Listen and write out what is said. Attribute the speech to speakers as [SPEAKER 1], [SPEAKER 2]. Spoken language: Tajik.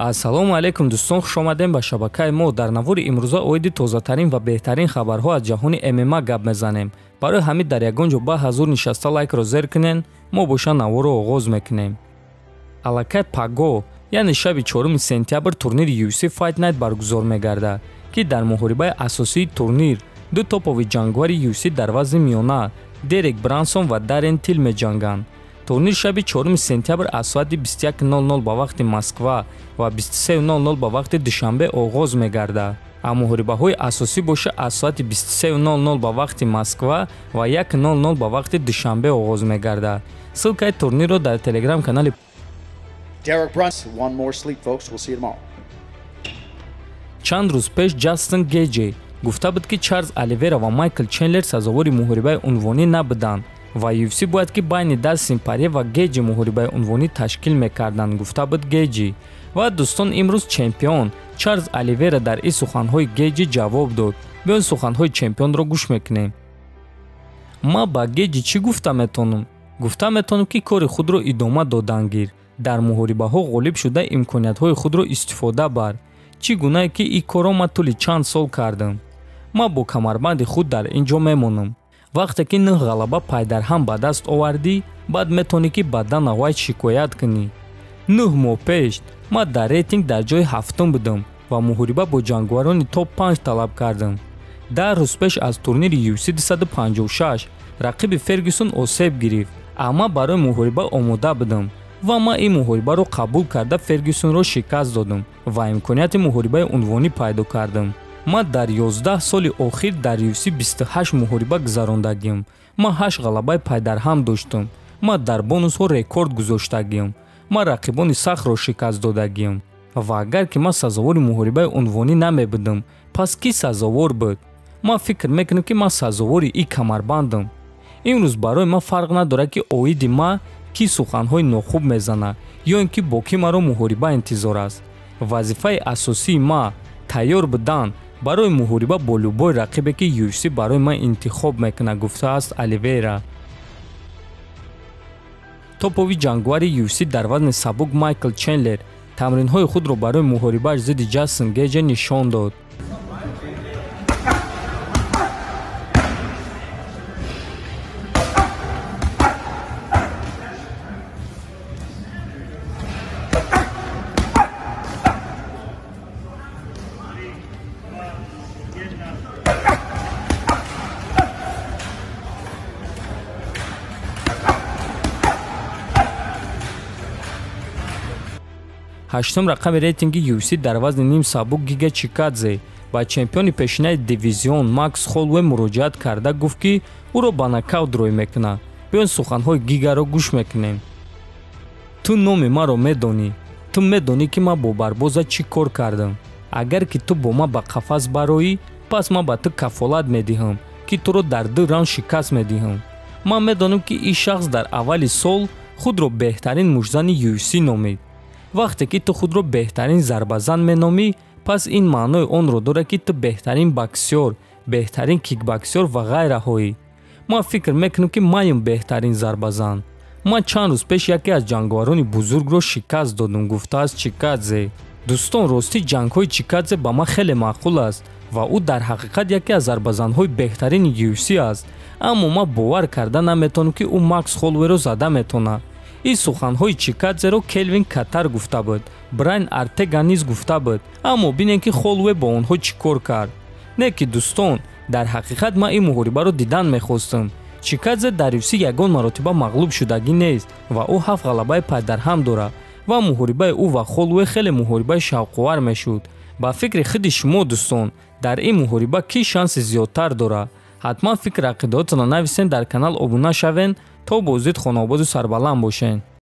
[SPEAKER 1] Ассалому алайкум дӯстон, хуш омадем ба шабакаи мо. Дар навори имрӯза оиди тозатарин ва беҳтарин хабарҳо аз ҷаҳони ММА гап мезанем. Барои ҳамин дар ягон ҷо ба ҳазур нишаста лайкро зер кунен, мо боша наворро оғоз мекунем. Аллакай паго, яъне шаби 4 сентябр турнири UFC Fight Night баргузор мегардад, ки дар муҳорибаи асосии турнир ду топови ҷангвари UFC дар вазни миёна Дерек Брансон ва Дарен Тил меҷанганд. Турнир шаби 4 сентябр аз соати 21:00 ба вақти Москва ва 23:00 ба вақти Душанбе оғоз мегардад. А муҳорибаҳои асосӣ боша аз соати 23:00 ба вақти Москва ва 1:00 ба вақти Душанбе оғоз мегардад. Ссылкаи турнирро дар телеграм-канали
[SPEAKER 2] Derek Brunson. One more sleep, folks. We'll see you tomorrow.
[SPEAKER 1] Чанд рӯз пеш Ҷастин Геҷи гуфта буд, ки Чарлз Оливера ва Майкл Чендлер сазовори муҳорибаи унвонӣ набуданд ва UFC бояд ки байни Дастин Порье ва Геҷи муҳорибаи унвонӣ ташкил мекарданд, гуфта буд Геҷи. Ва дӯстон, имрӯз чемпион Чарлз Оливера дар ин суханҳои Геҷи ҷавоб дод. Биён суханҳои чемпионро гӯш мекунем. Ман ба Геҷи чӣ гуфта метавонам? Гуфта метавонам, ки кори худро идома додан гир, дар муҳорибаҳо ғолиб шуда имкониятҳои худро истифода бар. Чӣ гунае ки ин корро ман тӯли чанд сол кардам. Ман бо камарбанди худ дар ин ҷо мемонам. Вақте ки 9 ғалаба пайдарҳам ба даст овардӣ, баъд метавонӣ ки ба Дана Вайт шикоят кунӣ. 9 моҳ пеш ман дар рейтинг дар ҷои 7 будам ва муҳориба бо ҷангварони топ 5 талаб кардам. 10 рӯз пеш аз турнири UFC 256 рақиби Фергюсон осеб гирифт, амма барои муҳориба омода будам ва ман ин муҳорибаро қабул карда Фергюсонро шикаст додам ва имконияти муҳорибаи унвонӣ пайдо кардам. Ман дар 11 соли охир дар UFC 28 муҳориба гузарондагиам. Ман 8 ғалабаи пайдарҳам доштам. Ман дар бонусҳо рекорд гузоштагиам. Ман рақибони сахтро шикаст додагиам. Ва агар ки ман сазовори муҳорибаи унвонӣ намебудам, пас кӣ сазовор буд? Ман фикр мекунам, ки ман сазовори ин камарбандам. Имрӯз барои ман фарқ надорад, ки оиди ман кӣ суханҳои нохуб мезанад ё ин ки бо кӣ маро муҳориба интизор аст. Вазифаи асосии ман тайёр будан барои муҳориба бо любой рақибе, ки UFC барои ман интихоб мекунад, гуфтааст Оливера. Топови ҷангвари UFC дар вазни сабук Майкл Чендлер тамринҳои худро барои муҳорибааш зидди Ҷастин Геҷе нишон дод. Ҳаштум рақами рейтинги UFC дар вазни ним сабук Гига Чикадзе ба чемпиони пешинаи дивизион Макс Холлоуэй муроҷиат карда гуфт, ки ӯро ба нокаут рӯй мекунад. Биён суханҳои Гигаро гӯш мекунем. Ту номи маро медонӣ. Ту медонӣ, ки ман бо Барбоза чӣ кор кардам. Агар ки ту бо ман ба қафас бароӣ, пас ман ба ту кафолат медиҳам, ки туро дар 2 раунд шикаст медиҳам. Ман медонам, ки ин шахс дар аввали сол худро беҳтарин муштзани UFC номид. Вақте ки ту худро беҳтарин зарбазан меномӣ, пас ин маънои онро дорад, ки ту беҳтарин боксёр, беҳтарин кикбоксёр ва ғайраҳоӣ. Ман фикр мекунам, ки маем беҳтарин зарбазан. Ман чанд рӯз пеш яке аз ҷангварони бузургро шикаст додам, гуфтааст Чикадзе. Дӯстон, ростӣ ҷангҳои Чикадзе ба ман хеле маъқул аст ва ӯ дар ҳақиқат яке аз зарбазанҳои беҳтарини UFC аст, аммо ман бовар карда наметавонам, ки ӯ Макс Холлоуэйро зада метавонад. Ин суханҳои Чикадзеро Келвин Катар гуфта буд, Брайан Артега низ гуфта буд, аммо бинем, ки Холлоуэй бо онҳо чӣ кор кард. Не ки дӯстон, дар ҳақиқат ман ин муҳорибаро дидан мехостам. Чикадзе дар UFC ягон маротиба мағлуб шудагӣ нест ва ӯ 7 ғалабаи пайдарҳам дорад ва муҳорибаи ӯ ва Холлоуэй хеле муҳорибаи шавқовар мешуд. Ба фикри худи шумо дӯстон, дар ин муҳориба кӣ шанси зиёдтар дорад? Ҳатман фикр ақидаҳотонро нависен, дар канал обуна шавен, то боздид хонаободу сарбаланд бошен.